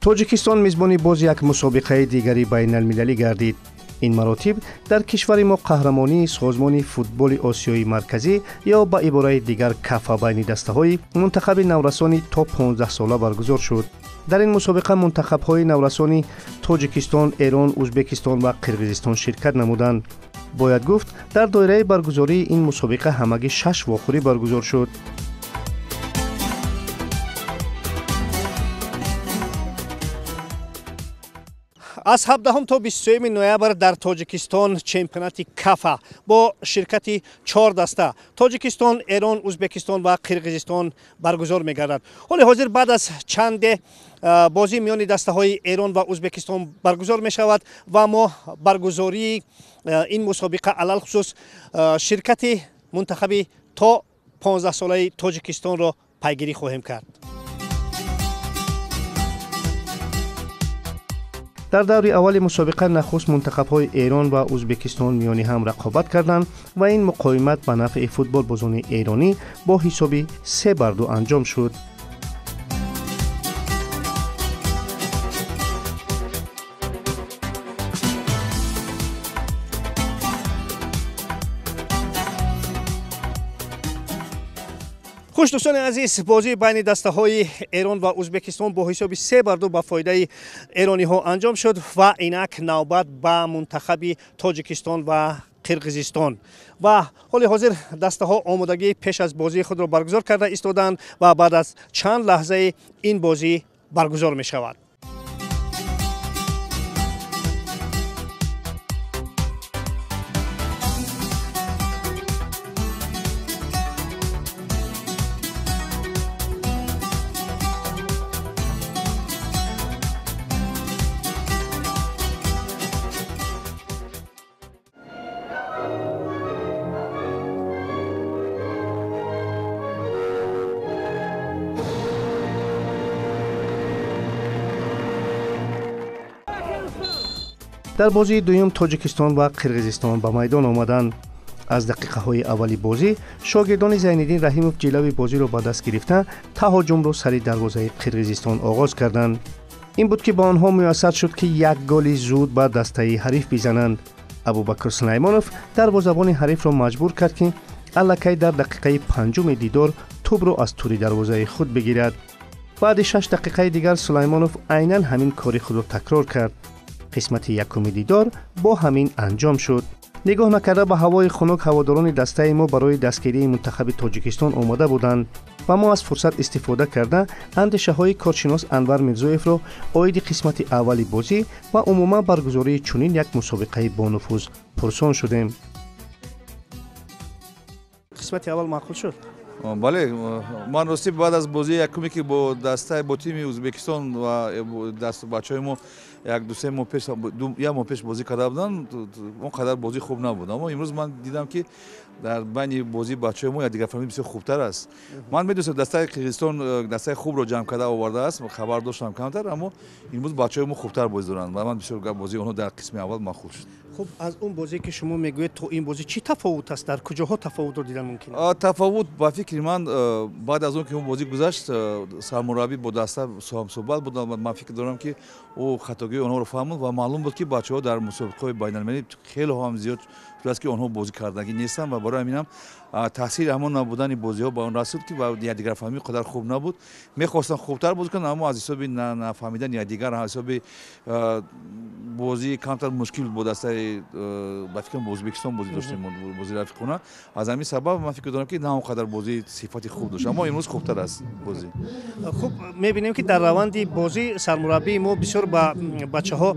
Тоҷикистон мизбони боз як мусобиқаи дигари байналмилалӣ гардид. Ин маротиб дар кишвари мо қаҳрамонии созмони футболи Осиёи Марказӣ ё ба ибораи дигар Кафа байни дастаҳои мунтахаби наврасони то 15 сола баргузор шуд. Дар ин мусобиқа мунтахабҳои наврасони Тоҷикистон, Эрон, Узбекистон ва Қирғизистон ширкат намуданд. Бояд гуфт, дар доираи баргузории ин мусобиқа ҳамагӣ 6 вохӯрӣ баргузор шуд. Аз 17 то 23 ноябр дар Тоҷикистон чемпионати Кафа бо ширкати 4 даста Тоҷикистон, Эрон, Узбекистон ва Қирғизистон баргузор мегардад. Ҳоли ҳозир баъд аз чанде бозӣ миёни дастаҳои Эрон ва Узбекистон баргузор мешавад ва мо баргузории ин мусобиқа алалхусус ширкати мунтахаби то 15 солаи Тоҷикистонро пайгирӣ хоҳем кард. Дар даври аввали мусобиқа нахуст мунтахабҳои Эрон ва Узбекистон миёни ҳам рақобат карданд ва ин муқовимат ба нафъи футболбозони эронӣ бо ҳисоби 3-2 анҷом шуд. Хуш, дӯстони азиз, бозии байни дастаҳои Эрон ва Узбекистон бо ҳисоби 3-2 ба фоидаи эрониҳо анҷом шуд ва инак навбат ба мунтахаби Тоҷикистон ва Қирғизистон. Ва ҳоли ҳозир дастаҳо омодагии пеш аз бозии худро баргузор карда истоданд ва баъд аз чанд лаҳзаи ин бозӣ баргузор мешавад. Дар бозии дуюм Тоҷикистон ва Қирғизистон ба майдон омаданд. Аз дақиқаҳои аввали бозӣ шогирдони Зайниддин Раҳимов ҷилави бозиро ба даст гирифта таҳоҷумро сари дарвозаи Қирғизистон оғоз карданд. Ин буд, ки ба онҳо муяссар шуд, ки як голи зуд ба дастаи ҳариф бизананд. Абубакр Сулаймонов дарвозабони ҳарифро маҷбур кард, ки аллакай дар дақиқаи панҷуми дидор тӯбро аз тури дарвозаи худ бигирад. Баъди 6 дақиқаи дигар Сулаймонов айнан ҳамин кори худро такрор кард. Қисмати якуми дидор бо ҳамин анҷом шуд. Нигоҳ накарда ба ҳавои хунук, ҳаводорони дастаи мо барои дастгирии мунтахаби Тоҷикистон омода буданд ва мо аз фурсат истифода карда андешаҳои коршинос Анвар Мирзоевро оиди қисмати аввали бозӣ ва умуман баргузории чунин як мусобиқаи бонуфуз пурсон шудем. Қисмати аввал маъқул шуд? Бале, ман ростӣ баъд аз бозии якуме, ки бо дастаи бо тими Узбекистон ва бачаҳои мо як ду се моҳ пеш, як моҳ пеш бозӣ карда буданд, он қадар бозӣ хуб набуд. Аммо имрӯз ман дидам, ки дар байни бозии бачаҳои мо якдигарфаҳмӣ бисёр хубтар аст. Ман медонистам, дастаи Қирғизистон дастаи хубро ҷамъ карда овардааст, хабар доштам камтар, аммо имрӯз бачаҳои мо хубтар бозӣ доранд ва ман бисёр бозии онҳо дар қисми аввал маъқул шуд. Хуб, аз он бозие, ки шумо мегӯед, то ин бозӣ чӣ тафовут аст? Дар куҷоҳо тафовутро дидан мумкин аст? Тафовут ба фикри ман, баъд аз он ки он бозӣ гузашт, сармураббӣ бо даста ҳамсӯҳбат буд. Ман фикр дорам, ки ӯ хатогии онҳоро фаҳмид ва маълум буд, ки бачаҳо дар мусобиқаҳои байналмилалӣ хеле ҳам зиёд шудааст, ки онҳо бозӣ кардагӣ нестанд ва барои ҳамин ҳам таъсири ҳамон набудани бозиҳо ба он расид, ки якдигарфаҳмӣ қадар хуб набуд. Мехостанд хубтар бозӣ кунанд, аммо аз ҳисоби нафаҳмидани якдигар, аз ҳисоби бозии камтар мушкил бо дастаи, ба фикрам, бо Узбекистон бозӣ доштем, бозии рафиқона. Аз ҳамин сабаб ман фикр дорам, ки на он қадар бозии сифати хуб дошт, аммо имрӯз хубтар аст бозӣ. Хуб, мебинем, ки дар раванди бозӣ сармураббии мо бисёр ба бачаҳо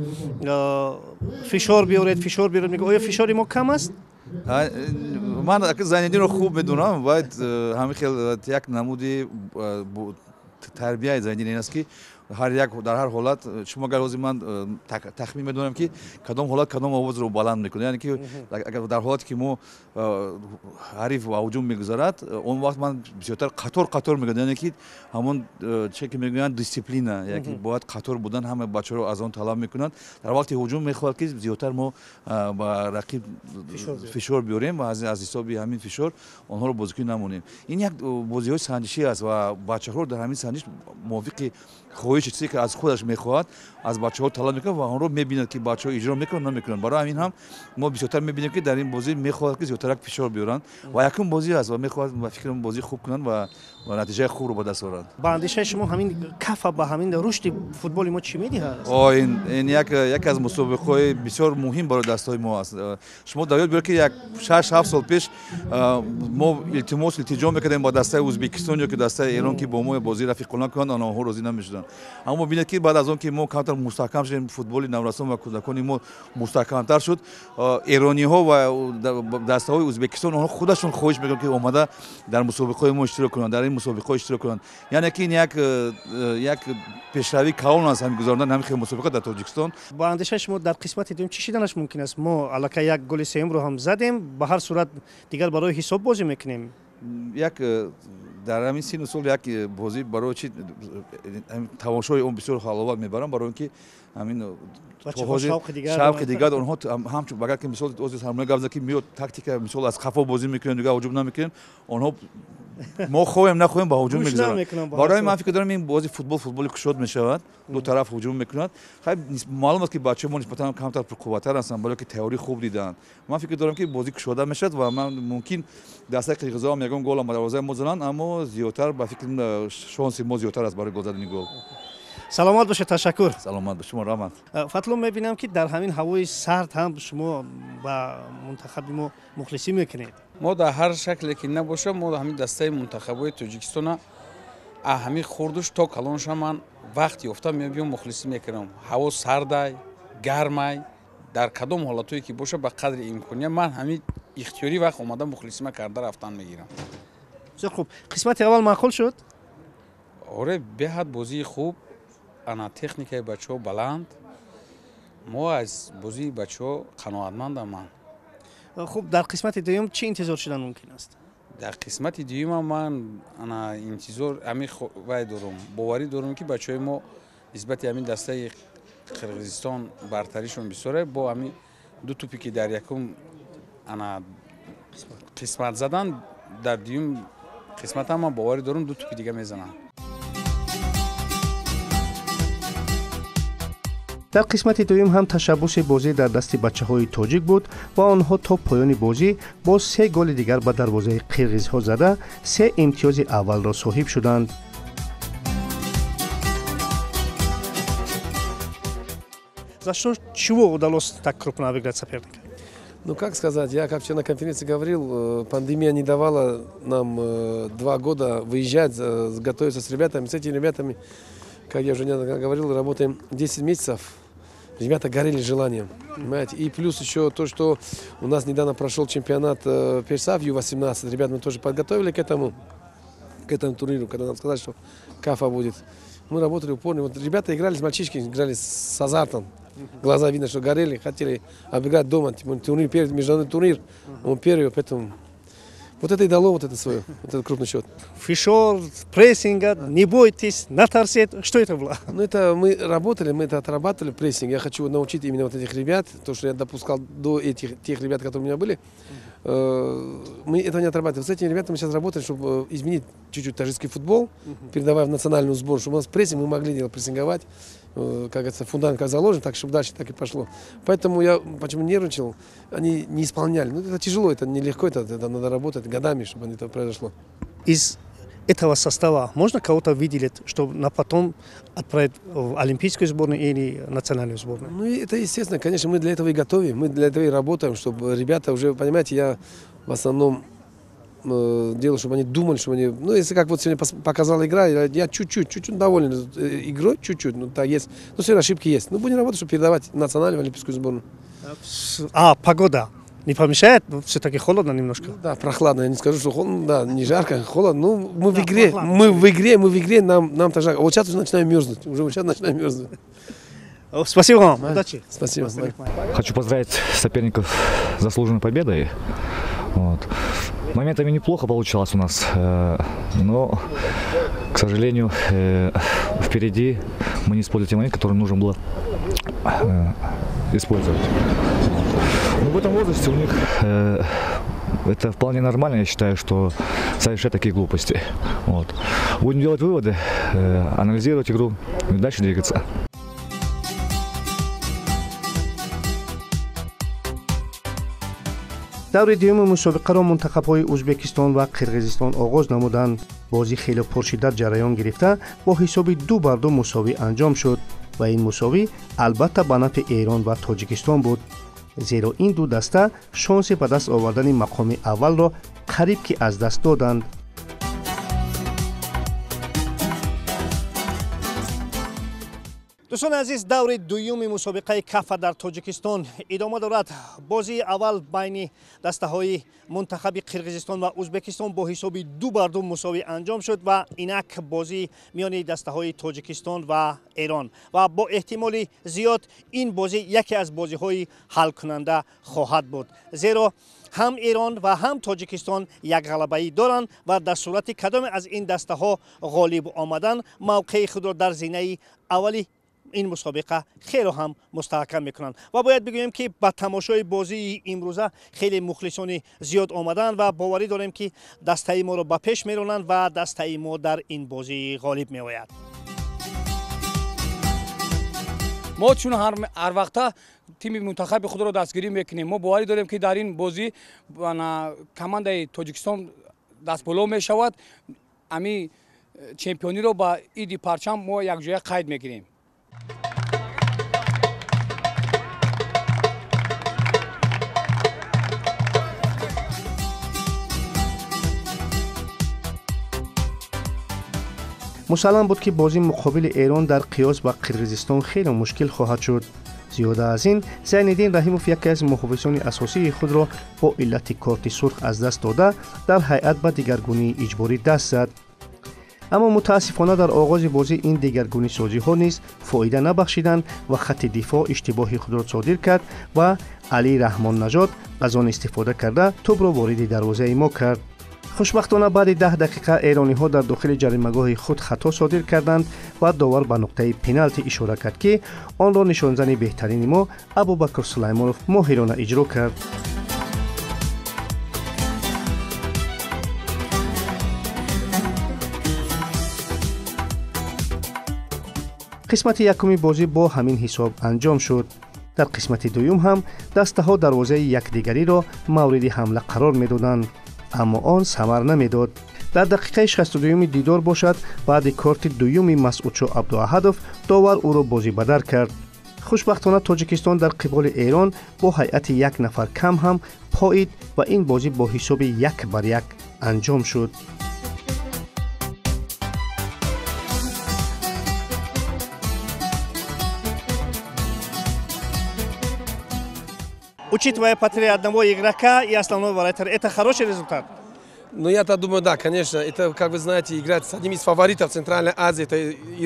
фишор биёред, фишор биёред мегӯяд. Оё фишори мо кам аст? Ман Зайниддинро хуб медонам, бояд ҳамин хел як намуди тарбияи Зайниддин ин аст, ки ҳар як дар ҳар ҳолат, шумо агар ҳозир, ман тахмин медонам, ки кадом ҳолат кадом овозро баланд мекунад. Яъне ки агар дар ҳолате, ки мо ҳариф ва ҳуҷум мегузарад, он вақт ман бисёртар қатор қатор мегӯям, яъне ки ҳамон че ки мегӯянд дисциплина, яъне ки бояд қатор будан, ҳама бачаҳоро аз он талаб мекунанд. Дар вақти ҳуҷум мехоҳад, ки зиёдтар мо ба рақиб фишор биёрем ва аз ҳисоби ҳамин фишор онҳоро бозикунӣ намонем. Ин як бозиҳои санҷишӣ аст ва бачаҳоро дар ҳамин санҷиш мувофиқи Хоҳиши чизе ки аз худаш мехоҳад, аз бачаҳо талаб мекунад ва онро мебинад, ки бачаҳо иҷро мекунанд, намекунанд. Барои ҳамин ҳам мо бисёртар мебинем, ки дар ин бозӣ мехоҳад, ки зиёдтарак фишор биёранд ва якум бозӣ аст ва мехоҳад, ба фикрам, бозӣ хуб кунанд ва натиҷаи хубро ба даст оранд. Ба андешаи шумо, ҳамин Кафа ба ҳамин рушди футболи мо чӣ медиҳад? Ин яке аз мусобиқаҳои бисёр муҳим барои дастҳои мо аст. Шумо дар ёд биёред, ки як 6-7 сол пеш мо илтимос, илтиҷо мекардем ба дастаи Ӯзбекистон ё ки дастаи Эрон, ки бо мо бозии рафиқона кунанд, онҳо розӣ намешуданд. Аммо бинед, ки баъд аз он ки мо камтар мустаҳкам шудем, футболи наврасон ва кӯдакони мо мустаҳкамтар шуд, эрониҳо ва дастаҳои Ӯзбекистон, онҳо худашон хоҳиш мекунанд, ки омада дар мусобиқаҳои мо иштирок кунанд, дар ин мусобиқаҳо иштирок кунанд. Яъне ки ин як пешравии калон аст, ҳамин гузарондани ҳамин хел мусобиқа дар Тоҷикистон. Ба андешаи шумо, дар қисмати дуюм чӣ шиданаш мумкин аст? Мо аллакай як голи сеюмро ҳам задем, ба ҳар сурат дигар барои ҳисоб бозӣ мекунем. Як дар ҳамин сину сол як бозӣ барои чи тамошои он бисёр ҳаловат мебарам, барои он ки ҳамин шавқи дигар онҳо ҳамчун, агар ки мисол ози сармоя гап зад, ки меёд тактика, мисол, аз қафо бозӣ мекунем, дигар ҳуҷум намекунем, онҳо мо хоҳем нахоҳем ба ҳуҷум мегузаранд. Барои ман фикр дорам, ин бози футбол футболи кушод мешавад, ду тараф ҳуҷум мекунанд. Хай, маълум аст, ки бачаҳои мо нисбатан камтар пурқувваттар ҳастанд, барои ки тайёрӣ хуб дидаанд. Ман фикр дорам, ки бозӣ кушода мешавад ва ман мумкин дастаи қирғизоам ягон голам ба дарвозаи мо зананд, аммо зиёдтар, ба фикр, шонси мо зиёдтар аст барои гол задани гол. Саломат бошед, ташаккур. Саломат бошед, шумо раҳмат. Фатлум, мебинам, ки дар ҳамин ҳавои сард ҳам шумо ба мунтахаби мо мухлисӣ мекунед. Мо дар ҳар шакле ки набошад, мо ҳамин дастаи мунтахабҳои Тоҷикистона ҳамин хурдуш то калонша ман вақт ёфта мебиём, мухлисӣ мекунам. Ҳаво сардай, гармай, дар кадом ҳолатое ки бошад, ба қадри имконият ман ҳамин ихтиёрӣ вақт омада мухлисима карда рафтан мегирам. Бисёр хуб. Қисмати аввал маъқул шуд? Оре, беҳад бозии хуб, ана техникаи бачаҳо баланд, мо аз бозии бачаҳо қаноатмандам ман. Хуб, дар қисмати дуюм чӣ интизор шудан мумкин аст? Дар қисмати дуюмам ман ана интизор ҳамин вай дорам, боварӣ дорам, ки бачаҳои мо нисбати ҳамин дастаи Қирғизистон бартаришон бисёре, бо ҳамин ду тӯпе ки дар якум ана қисмат задан, дар дуюм қисматам ман боварӣ дорам, ду тӯпи дига мезананд. Дар қисмати дуюм ҳам ташаббуси бозӣ дар дасти бачаҳои тоҷик буд ва онҳо то поёни бозӣ боз се голи дигар ба дарвозаи қирғизҳо зада, се имтиёзи аввалро соҳиб шуданд. За что, чего удалось так крупно обыграть соперника? Ну, как сказать, я как вчера на конференции говорил, пандемия не давала нам 2 года выезжать, готовиться с ребятами. С этими ребятами, как я уже недавно говорил, работаем 10 месяцев. Ребята горели желанием, понимаете? И плюс еще то, что у нас недавно прошел чемпионат ПЕРСАФ Ю-18. Ребят мы тоже подготовили к этому турниру, когда нам сказали, что Кафа будет. Мы работали упорно. Вот ребята играли, с мальчишки играли с азартом. Глаза видно, что горели, хотели обыграть дома. Типа, турнир, первый международный турнир, он первый, поэтому вот это и дало вот это свое, вот этот крупный счет. Фишор, прессинга, не бойтесь, натарсет. Что это было? Ну, это мы работали, мы это отрабатывали, прессинг. Я хочу научить именно вот этих ребят, то, что я допускал до этих, тех ребят, которые у меня были, мы этого не отрабатывали. С этими ребятами мы сейчас работаем, чтобы изменить чуть-чуть таджикский футбол, передавая в национальную сборную, чтобы у нас прессинг, мы могли делать, прессинговать, как говорится, фундамент как заложен, так, чтобы дальше так и пошло. Поэтому я почему нервничал, они не исполняли. Ну, это тяжело, это нелегко, это надо работать годами, чтобы это произошло. Из этого состава можно кого-то выделить, чтобы на потом отправить в олимпийскую сборную или национальную сборную? Ну, это естественно, конечно, мы для этого и готовим, мы для этого и работаем, чтобы ребята уже, понимаете, я в основном делаю, чтобы они думали, чтобы они... Ну, если как вот сегодня показала игра, я чуть-чуть, чуть-чуть доволен игрой, чуть-чуть, ну, так есть. Но все равно ошибки есть. Ну, будем работать, чтобы передавать национальную, олимпийскую сборную. А, погода не помешает? Все-таки холодно немножко. Ну, да, прохладно. Я не скажу, что холодно, да, не жарко, холодно. Ну, мы в Да, игре, прохладно. Мы в игре, мы в игре, нам-то жарко. Вот сейчас уже начинаем мерзнуть, уже вот сейчас начинаем мерзнуть. Спасибо вам. Удачи. Спасибо. Хочу поздравить соперников с заслуженной победой. Вот. Моментами неплохо получалось у нас, но, к сожалению, впереди мы не использовали те моменты, которые нужно было использовать. Вот. Но в этом возрасте у них Это вполне нормально, я считаю, что совершать такие глупости. Вот. Будем делать выводы, анализировать игру и дальше двигаться. Даври дуюми мусобиқаро мунтахабҳои Ӯзбекистон ва Қирғизистон оғоз намуданд. Бозӣ хеле пуршиддат ҷараён гирифта, бо ҳисоби 2-2 мусовӣ анҷом шуд ва ин мусовӣ албатта ба нафъи Эрон ва Тоҷикистон буд, зеро ин ду даста шонси ба даст овардани мақоми аввалро қариб ки аз даст доданд. Дӯстони азиз, даври дуюми мусобиқаи кафа дар Тоҷикистон идома дорад. Бозии аввал байни дастаҳои мунтахаби Қирғизистон ва Ӯзбекистон бо ҳисоби 2-2 мусовӣ анҷом шуд ва инак бозии миёни дастаҳои Тоҷикистон ва Эрон ва бо эҳтимоли зиёд ин бозӣ яке аз бозиҳои ҳалкунанда хоҳад буд, зеро ҳам Эрон ва ҳам Тоҷикистон як ғалабаӣ доранд ва дар сурати кадоме аз ин дастаҳо ғолиб омадан мавқеи худро дар зинаи аввали ин мусобиқа хеле ҳам мустаҳкам мекунанд. Ва бояд бигӯем, ки ба тамошои бозии имрӯза хеле мухлисони зиёд омаданд ва боварӣ дорем, ки дастаи моро ба пеш меронанд ва дастаи мо дар ин бозӣ ғолиб меояд. Мо чун ҳар вақта тими мунтахаби худро дастгирӣ мекунем, мо боварӣ дорем, ки дар ин бозӣ командаи Тоҷикистон дастболо мешавад. Ами чемпиониро ба иди парчам мо якҷоя қайд мекунем. Мусаллам буд, ки бозии муқобили Эрон дар қиёс ба Қирғизистон хеле мушкил хоҳад шуд. Зиёда аз ин, Зайниддин Раҳимов яке аз муҳофизони асосии худро бо иллати корти сурх аз даст дода, дар ҳайат ба дигаргунии иҷборӣ даст зад. Аммо мутаассифона дар оғози бозӣ ин дигаргунисозиҳо низ фоида набахшиданд ва хатти дифоъ иштибоҳи худро содир кард ва Алӣ Раҳмоннажод аз он истифода карда тӯбро вориди дарвозаи мо кард. Хушбахтона баъди 10 дақиқа эрониҳо дар дохили ҷаримагоҳи худ хато содир карданд ва довар ба нуқтаи пеналти ишора кард, ки онро нишонзани беҳтарини мо Абубакр Сулаймонов моҳирона иҷро кард. Қисмати якуми бозӣ бо ҳамин ҳисоб анҷом шуд. Дар қисмати дуюм ҳам дастаҳо дарвозаи якдигариро мавриди ҳамла қарор медоданд, аммо он самар намедод. Дар дақиқаи 62-юми дидор бошад, баъди корти дуюми Масъудшо Абдуаҳадов довар ӯро бозибадар кард. Хушбахтона Тоҷикистон дар қиболи Эрон бо ҳайати як нафар кам ҳам поид ва ин бозӣ бо ҳисоби 1-1 анҷом шуд. Учитывая потери одного игрока и основного вратаря, это хороший результат? Ну, я-то думаю, да, конечно. Это, как вы знаете, играть с одним из фаворитов Центральной Азии, это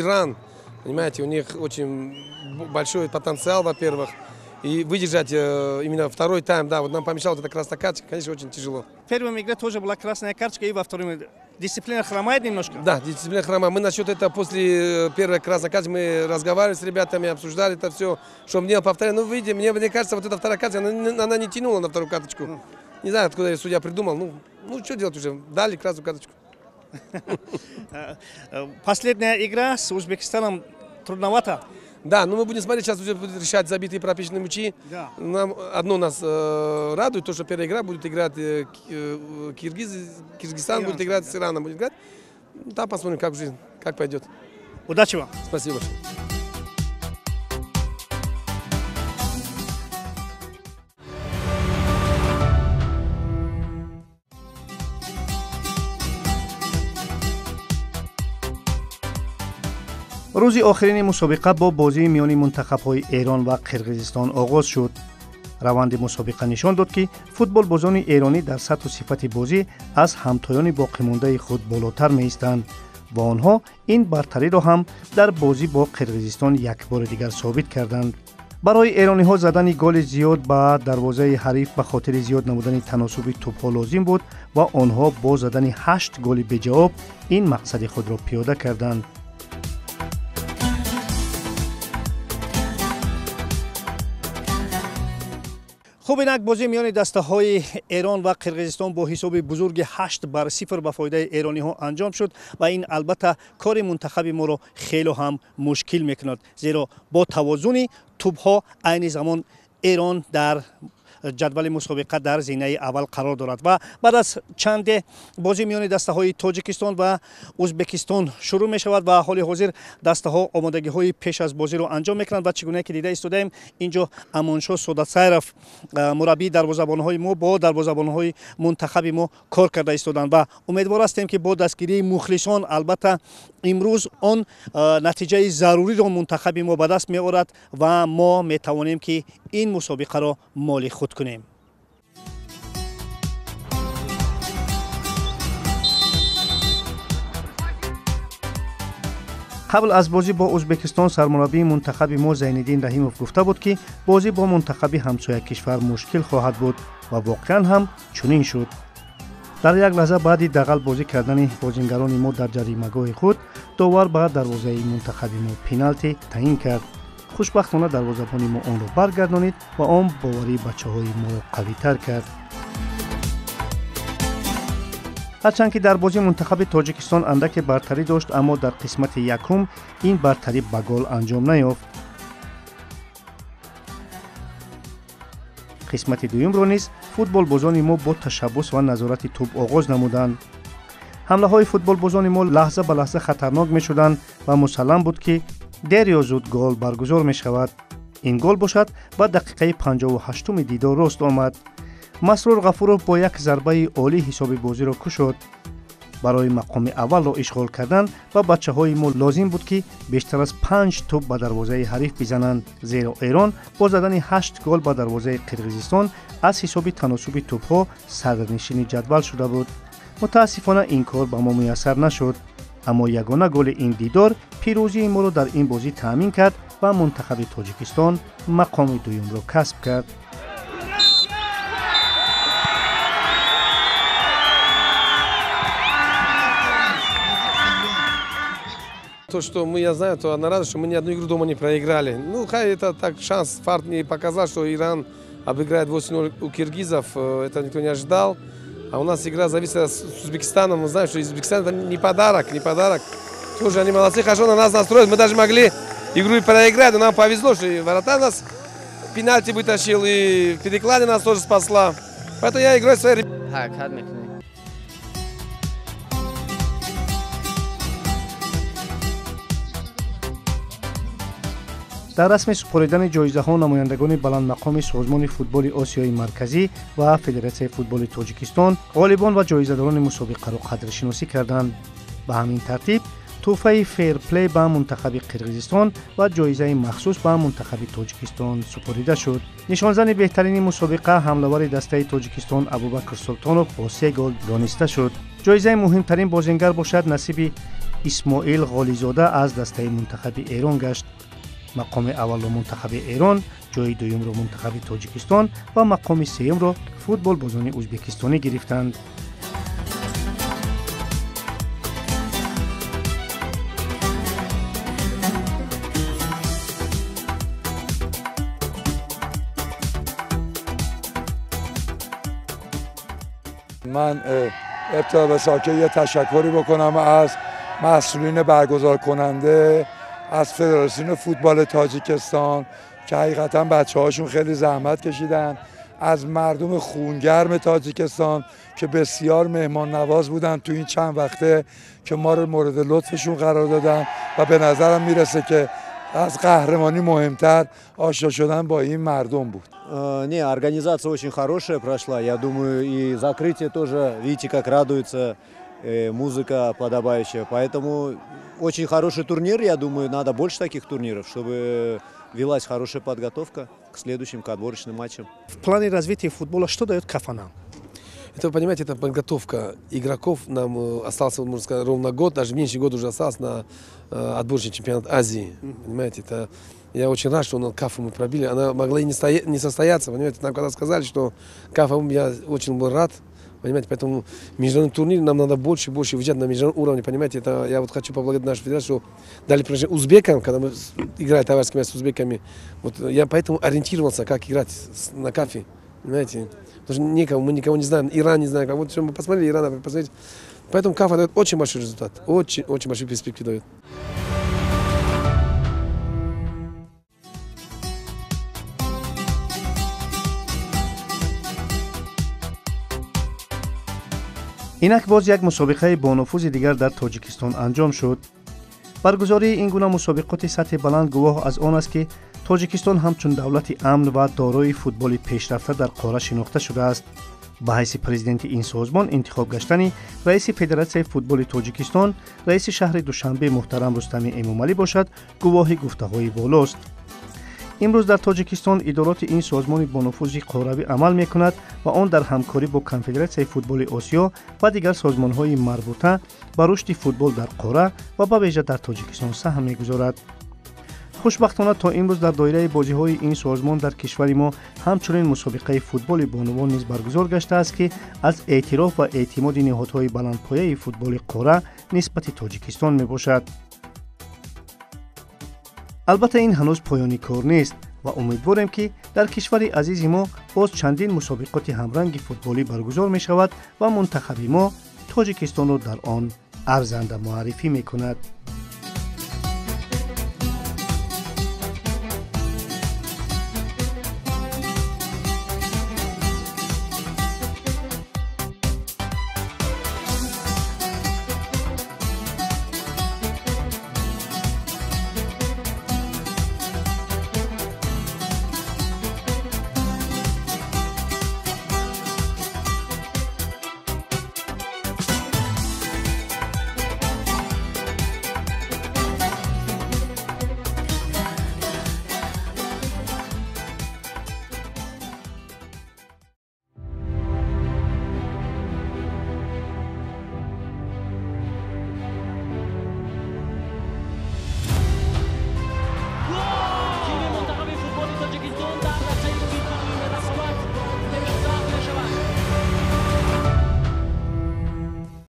Иран. Понимаете, у них очень большой потенциал, во-первых. И выдержать именно второй тайм, да, вот нам помешала вот эта красная карточка, конечно, очень тяжело. В первом игре тоже была красная карточка, и во втором дисциплина хромает немножко? Да, дисциплина хромает. Мы насчет этого после первой красной карточки мы разговаривали с ребятами, обсуждали это все, что мне повторяли. Ну, видите, мне кажется, вот эта вторая карточка, она не тянула на вторую карточку. Не знаю, откуда судья придумал. Ну, что делать уже? Дали красную карточку. Последняя игра с Узбекистаном трудновато. Да, но мы будем смотреть, сейчас уже будут решать забитые и пропущенные мячи. Да. Нам одно нас радует, то, что первая игра будет играть Киргизстан, будет играть с Ираном, будет играть. Там посмотрим, как жизнь, как пойдет. Удачи вам. Спасибо большое. Рӯзи охирини мусобиқа бо бозии миёни мунтахабҳои Эрон ва Қирғизистон оғоз шуд. Раванди мусобиқа нишон дод, ки футболбозони эронӣ дар сатҳу сифати бозӣ аз ҳамтоёни боқимондаи худ болотар меистанд ва онҳо ин бартариро ҳам дар бозӣ бо Қирғизистон як бори дигар собит карданд. Барои эрониҳо задани голи зиёд ба дарвозаи ҳариф ба хотири зиёд намудани таносуби тӯбҳо лозим буд ва онҳо бо задани 8 голи беҷавоб ин мақсади худро пиёда карданд. Хуб, инак бозӣ миёни дастаҳои Эрон ва Қирғизистон бо ҳисоби бузурги 8-0 ба фоидаи эрониҳо анҷом шуд ва ин албатта кори мунтахаби моро хело ҳам мушкил мекунад, зеро бо тавозуни тӯбҳо айни замон Эрон дар ҷадвали мусобиқа дар зинаи аввал қарор дорад. Ва баъд аз чанде бозӣ миёни дастаҳои Тоҷикистон ва Ӯзбекистон шурӯъ мешавад ва ҳоли ҳозир дастаҳо омодагиҳои пеш аз бозиро анҷом мекунанд. Ва чӣ гуна ки дида истодаем, инҷо Амоншоҳ Содатсайров, мураббии дарвозабонҳои мо, бо дарвозабонҳои мунтахаби мо кор карда истоданд ва умедвор ҳастем, ки бо дастгирии мухлисон албатта имрӯз он натиҷаи заруриро мунтахаби мо ба даст меорад ва мо метавонем, ки ин мусобиқаро моли худ кунем. Қабл аз бозӣ бо Ӯзбекистон сармураббии мунтахаби мо Зайниддин Раҳимов гуфта буд, ки бозӣ бо мунтахаби ҳамсоя кишвар мушкил хоҳад буд ва воқеан ҳам чунин шуд. Дар як лаҳза баъди дағал бозӣ кардани бозингарони мо дар ҷаримагоҳи худ, довар ба дарвозаи мунтахаби мо пеналти таъин кард. Хушбахтона дарвозабони мо онро баргардонид ва он боварии бачаҳои моро қавитар кард. Ҳарчанд ки дар бозии мунтахаби Тоҷикистон андаке бартарӣ дошт, аммо дар қисмати якум ин бартарӣ ба гол анҷом наёфт. Қисмати дуюмро низ футболбозони мо бо ташаббус ва назорати тӯб оғоз намуданд. Ҳамлаҳои футболбозони мо лаҳза ба лаҳза хатарнок мешуданд ва мусаллам буд, ки дер ё зуд гол баргузор мешавад. Ин гол бошад ба дақиқаи 58-уми дидор рост омад. Масрур Ғафуров бо як зарбаи олӣ ҳисоби бозиро кушод. Барои мақоми аввалро ишғол кардан ба бачаҳои мо лозим буд, ки бештар аз 5 тӯб ба дарвозаи ҳариф бизананд, зеро Эрон бо задани 8 гол ба дарвозаи Қирғизистон аз ҳисоби таносуби тӯбҳо сарнишини ҷадвал шуда буд. Мутаассифона ин кор ба мо муяссар нашуд, аммо ягона голи ин дидор пирӯзии моро дар ин бозӣ таъмин кард ва мунтахаби Тоҷикистон мақоми дуюмро касб кард. То, что мы, я знаю, то одна радость, что мы ни одну игру дома не проиграли. Ну, хай, это так шанс, фарт не показал, что Иран обыграет 8-0 у киргизов, это никто не ожидал. А у нас игра зависела с Узбекистаном, мы знаем, что Узбекистан это не подарок, не подарок. Тоже они молодцы, хорошо на нас настроят, мы даже могли игру и проиграть, но нам повезло, что и ворота нас пенальти вытащил, и перекладина нас тоже спасла. Поэтому я играю свои... Дар расми супоридани ҷоизаҳо намояндагони баландмақоми Созмони футболи Осиёи Марказӣ ва Федератсияи футболи Тоҷикистон ғолибон ва ҷоизадорони мусобиқаро қадршиносӣ карданд. Ба ҳамин тартиб тӯҳфаи фейрплей ба мунтахаби Қирғизистон ва ҷоизаи махсус ба мунтахаби Тоҷикистон супорида шуд. Нишонзани беҳтарини мусобиқа ҳамлавари дастаи Тоҷикистон Абубакр Султонов бо 3 гол дониста шуд. Ҷоизаи муҳимтарин бозингар бошад насиби Исмоил Ғолизода аз дастаи мунтахаби Эрон гашт. Мақоми аввалро мунтахаби Эрон, ҷои дуюмро мунтахаби Тоҷикистон ва мақоми сеюмро футболбозони ӯзбекистонӣ гирифтанд. من ابتدا به ساکه یه تشکری بکنم از مسئولین برگزار کننده، از فدراسیون فوتبال تاجیکستان که حقیقتا بچه هاشون خیلی زحمت کشیدن، از مردم خونگرم تاجیکستان که بسیار مهمان نواز بودن تو این چند وقته که ما رو مورد لطفشون قرار دادن و به نظرم میرسه که از قهرمانی مهمتر آشنا شدن با این مردم بود. Не, организация очень хорошая прошла. Я думаю, и закрытие тоже, видите, как радуется, музыка подобающая. Поэтому очень хороший турнир, я думаю, надо больше таких турниров, чтобы велась хорошая подготовка к следующим, к отборочным матчам. В плане развития футбола что дает КАФА нам? Это, вы понимаете, это подготовка игроков. Нам остался, можно сказать, ровно год, даже меньше года уже осталось на отборочный чемпионат Азии. Понимаете, это... Я очень рад, что на КАФу мы пробили. Она могла и не состояться, понимаете. Нам когда сказали, что КАФа, я очень был рад. Понимаете, поэтому международный турнир нам надо больше и больше выезжать на международном уровне, понимаете, это я вот хочу поблагодарить нашу федерацию, что дали предложение узбекам, когда мы играли товарищеский матч с узбеками, вот я поэтому ориентировался, как играть на КАФе. Понимаете? Потому что никого, мы никого не знаем. Иран не знаем. Как вот мы посмотрели, Иран, посмотрите. Поэтому КАФА дает очень большой результат. Очень, очень большие перспективы дает. Инак боз як мусобиқаи бонуфузи дигар дар Тоҷикистон анҷом шуд. Баргузории ин гуна мусобиқоти сатҳи баланд гувоҳ аз он аст, ки Тоҷикистон ҳамчун давлати амн ва дорои футболи пешрафта дар қора шинохта шудааст. Ба ҳайси президенти ин созмон интихоб гаштани раиси Федератсияи футболи Тоҷикистон, раиси шаҳри Душанбе муҳтарам Рустами Эмомалӣ бошад, гувоҳи гуфтаҳои болост. Имрӯз дар Тоҷикистон идороти ин созмони бонуфузи қоравӣ амал мекунад ва он дар ҳамкорӣ бо Конфедератсияи футболи Осиё ва дигар созмонҳои марбута ба рушди футбол дар қора ва ба вижа дар Тоҷикистон саҳм мегузорад. Хушбахтона, то имрӯз дар доираи бозиҳои ин созмон дар кишвари мо ҳамчунин мусобиқаи футболи бонувон низ баргузор гаштааст, ки аз эътироф ва эътимоди ниҳодҳои баландпояи футболи қора нисбати Тоҷикистон мебошад. Албатта, ин ҳанӯз поёни кор нест ва умедворем, ки дар кишвари азизи мо боз чандин мусобиқоти ҳамранги футболӣ баргузор мешавад ва мунтахаби мо Тоҷикистонро дар он арзанда муаррифӣ мекунад.